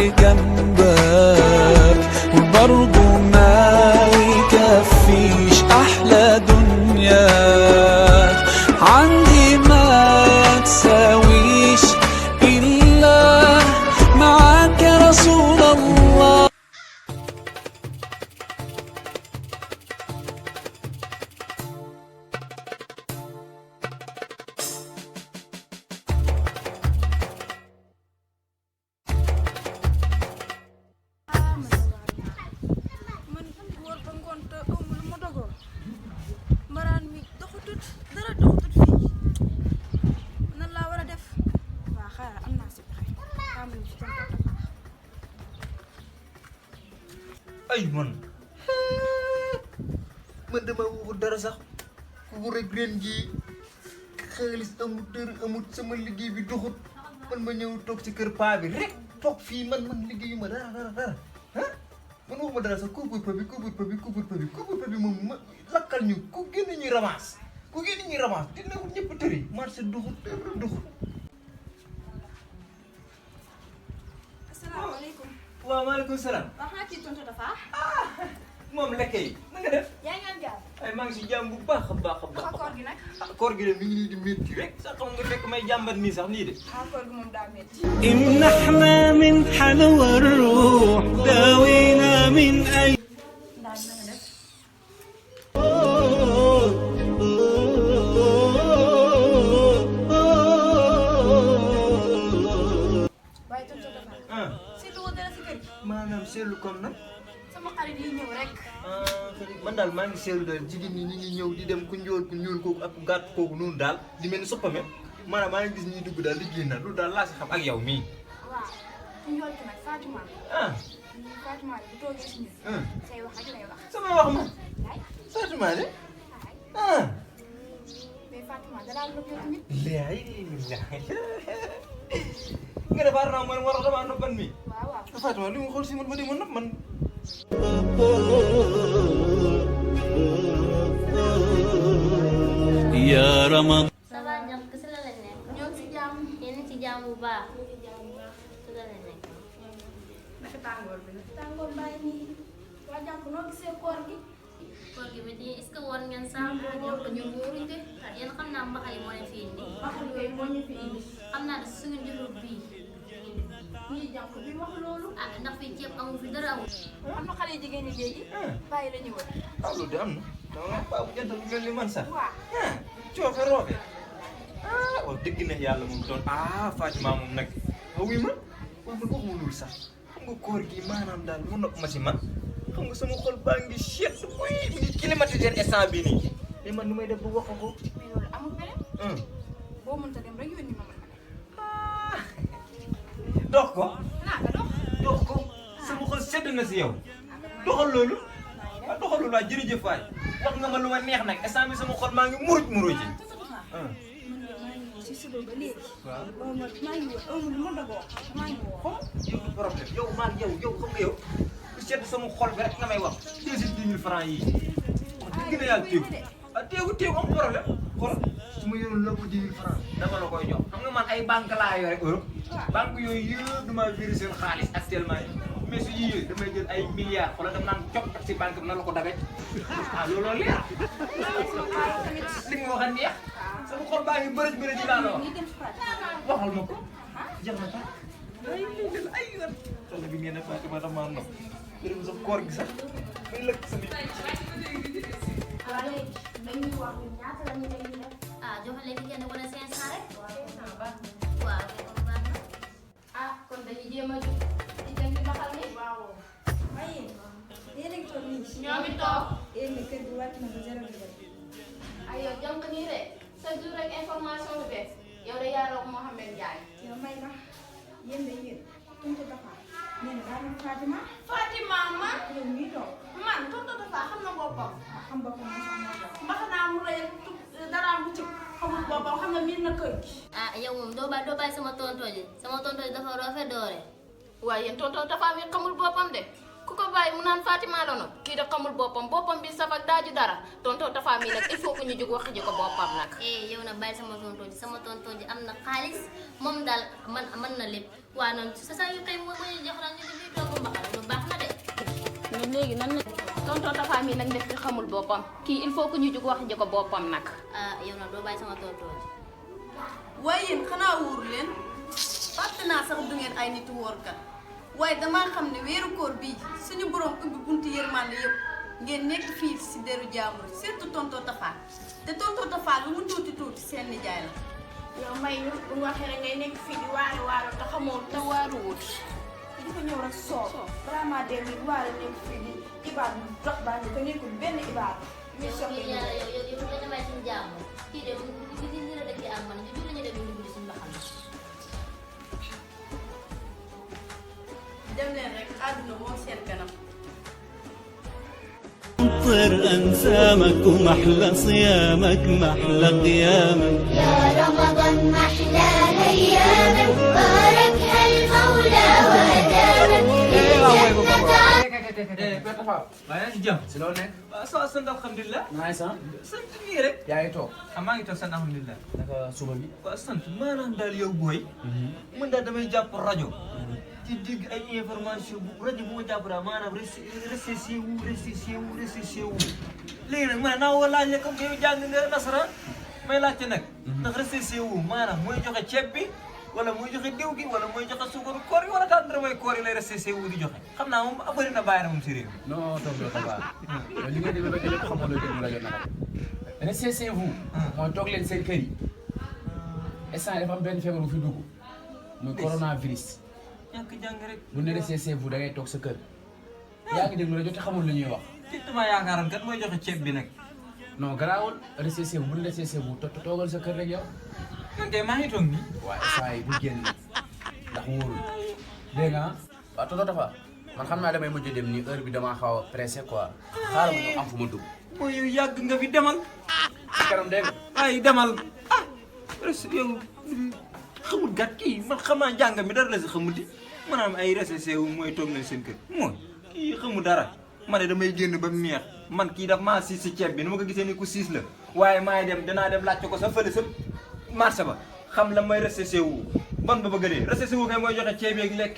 جنبك وبرضه ما يكفيش أحلى دنيا عندي ما تساويش إلا معاك يا رسول الله. ay man dama waxu dara sax ku rek ren ji xaalis amut dër amut sama liggéey bi doxut man ma ñëw toog ci kër paa bi rek toog fii man liggéeyuma dara ah man waxuma dara sax couvre-feu bi moom ma lakkal ñu ku génn ñuy ramasse dina wut ñëpp tëri marché doxut dara doxut. asalaamaaleykum. waaw maaleykum salaam. wax naa ci tontu dafa. moom lekke yi na nga def. yaa ngi am jàmm. ay maa ngi si jàmm bu baax a baax. koor gi nag. koor gi de mi ngi nii di métti rek sax xam nga fekk may jàmbat nii sax nii de. koor gi moom daa métti. إن احنا من حلوى الروح داوينا من أي ndax na nga def. waaye tontu dafa. seetlu woo dara si kër gi. maanaam seetlu comme nag. sama xarit yi ñëw rek. man daal maa ngi seetlu daal jigéen ñi ñu ngi ñëw di dem ku njool ku ñuul kooku ak gàtt kooku noonu daal di mel ni soppame maanaam maa ngi gis ñuy dugg daal di génn loolu daal laa si xam ak yow mii. waaw ku ñëw ki nag Fatima. Fatima bu toogee si ñun. say wax rek lay wax. sama wax ma. yaay. Fatima de. mais Fatima dara am yow tamit. laay nga defaat naa man war a damaa noppan mi. waaw. Fatima li mu xool si man ma di ma nopp man. يا رمضان ça va jàmm kese la leen nekk. ñoo ngi si jàmm. yéen ci jàmm bu baax. kese la leen nekk. naka tàngoor bi nag. tàngoor bàyyi nii. waa jàmm noo gisee koor gi. koor gi bi est ce que war ngeen sax jàpp ñu wóoruñ de. yéen xam naa mbaxal yi moo leen fi indi. waxal yooyu moo ñu fi indi. xam naa ne suñu njëriñ bii. ñii jàpp bi wax loolu. ah ndax fii ceeb amul fi dara amul. am na xale jigéen ñi léegi. bàyyi la ñu wër. ah loolu de am na. dama baa bu jantal bu mel ni man sax. waaw. coofe roofe. wax dëgg na yàlla moom doon Fatima moom nag. wuy ma wax man waxuma loolu sax. xam nga koor gi maanaam daal mu nopp ma si man. xam nga sama xol baa ngi seet buy mi ngi climatiseur instant bii nii. mais man nu may def ba wax ko. mais loolu amul beneen. boo mënta dem rek yónni ma mën a dem. dox ko. naa nga dox. dox ko. sama xol sedd na si yow. doxal loolu. waaw doxal loolu waaw jërëjëf waay. wax nga ma lu ma neex nag instant bi sama xol maa ngi muruj ji. ci suba ba léegi. waaw maa ngi wër amul lu ma dogoo. maa ngi woo. yow du problème yow maa ngi yow xam nga yow. ku sedd sama xol bi rek nga may wax. 10 000 francs yii. wax dëgg na yàlla téegu am problème. xool su ma yoroon lépp 10 000 francs dama la koy jox. xam nga man ay banque laa yore Europe. banque yooyu yëpp dama viré seen xaalis actuellement yi. mais su yii damay jël ay milliards wala dama naan cop ak si banque bi na la ko dabee. looloo leer. li nga wax a neex. sama xol baa ngi bërëj ji laa la wax. waxal ma ko. jeex na sax. ay yoon. xale bi ngeen ne Fatima dama nopp. jërëm sa koor gi sax. muy lëkk sa nit. waaw léegi dañuy wax ñaata la ñu lay def. joxe léegi kenn ku ne 500 rek. baax waaw kon baax na. kon dañuy jéem a di jëm di baxal ni. waaw. waaye yéen a ngi toog nii. ñoo ngi toog. yéen a kër gi wàcc na ba zéro degré. ay yow jëm nii rek sa jour rek information bu bees yow de yaa roog Mouhamed Ndiaye. yow may ma yéen de yéen tontu dafa nee na daa doon Fatima. Fatima man yow mii toog. man tonton dafa xam na boppam. xam boppam ma sax moo tax. mbax naa mu rëy daraam bu ci xamul boppam xam nga miin na kër gi. yow moom doo bàyyi sama tonton ji dafa rafet doore. waaye yéen tonton dafa mi xamul boppam de ku ko bàyyi mu naan Fatima la noonu kii da xamul boppam bi saf ak daaju dara tonton Tafa mi nag il faut que ñu jóg wax ji ko boppam nag. yow nag bàyyi sama tonton ji am na xaalis moom daal mën na lépp waa noonu sa yu xëy moo ñu jox la ñu di togg mbaxal lu baax na de. mais léegi nan la tonton Tafa mi nag def xamul boppam kii il faut que ñu jóg wax ji ko boppam nag. yow nag doo bàyyi sama tonton ji. waaye yéen xanaa wóoru leen fàtte naa sax du ngeen ay nit wóorkat waaye damaa xam ne weeru koor bii suñu borom ubbi buntu yërmande yëpp ngeen nekk fii si deru jaamur surtout tonton Tafa te tonton Tafa lu mu tuuti seen nijaay la. yow may ñu bu ñu waxee rek ngay nekk fii di waare te xamoo te waaru wut di ko ñëw rek soob balaa maa dem ni waare nekk fii di ibaad bu dox baa ko nekkul benn ibaad ñu soxla yow nga damay suñu jàmm kii de li la dëkk ak man ñu lañu dem ñu guddi suñu mbaxal. dem leen rek àdduna moo seen kanam. طر أنسامك ومحلى صيامك محلى قيامك يا رمضان محلى أيامك باركها المولى Père Tafa. maa ngi ci jàmm. si loolu nekk. waaw ça sant alhamdulilah. naaj sax. sant nii rek. yaa ngi toog. maa ngi toog sant alhamdulilah. naka suba bi. waaw sant maanaam daal yow booy. man daal damay jàpp rajo. di dégg ay information bu rajo bu ma jàpp daal maanaam resté wu. léegi nag man naa woo laaj la comme yow jàng nga nasaraan may laajte nag. ndax resté wu maanaam mooy joxe ceeb bi. wala mooy joxe diw gi wala mooy joxe suukaru koor yi wala daal dara mooy koor yi lay resté wu di joxe xam naa moom bëri na bàyyi na moom si réew mi. non tonton Tafa. li nga déglu rajo lépp xamoo loo déglu rajo naka. restez vous. mooy toog leen seen kër yi. instant yii dafa am benn feebar bu fi dugg. muy coronavirus. ñàkk jàng rek. bu ne restez vous da ngay toog sa kër. yaa ngi déglu rajo te xamul lu ñuy wax. ci dama yaakaaroon kat mooy joxe ceeb bi nag. non garaawul restez vous bu ne restez vous toogal sa kër rek yow. man kay maa ngi toog nii. waaye saa yi bu génn ndax wóorul dégg nga waaw tonton Tafa man xam naa damay mujj dem nii heure bi damaa xaw a pressé quoi xaaral ma ñu am fu ma dugg. mooy yow yàgg nga fi demal. ci kanam dégg nga. ay demal yow xamul gàtt kii man xam naa jàng mi dara la si xamul di maanaam ay recessé wu mooy toog nañ seen kër mooy kii xamul dara ma ne damay génn ba meex man kii daf maa siis si ceeb bi ni ma ko gisee ni ku siis la waaye maay dem danaa dem laajte ko sa fële sa marché ba xam la may recessé wu ban ba bëgg a dee recessé wu kay mooy joxe ceeb yeeg lekk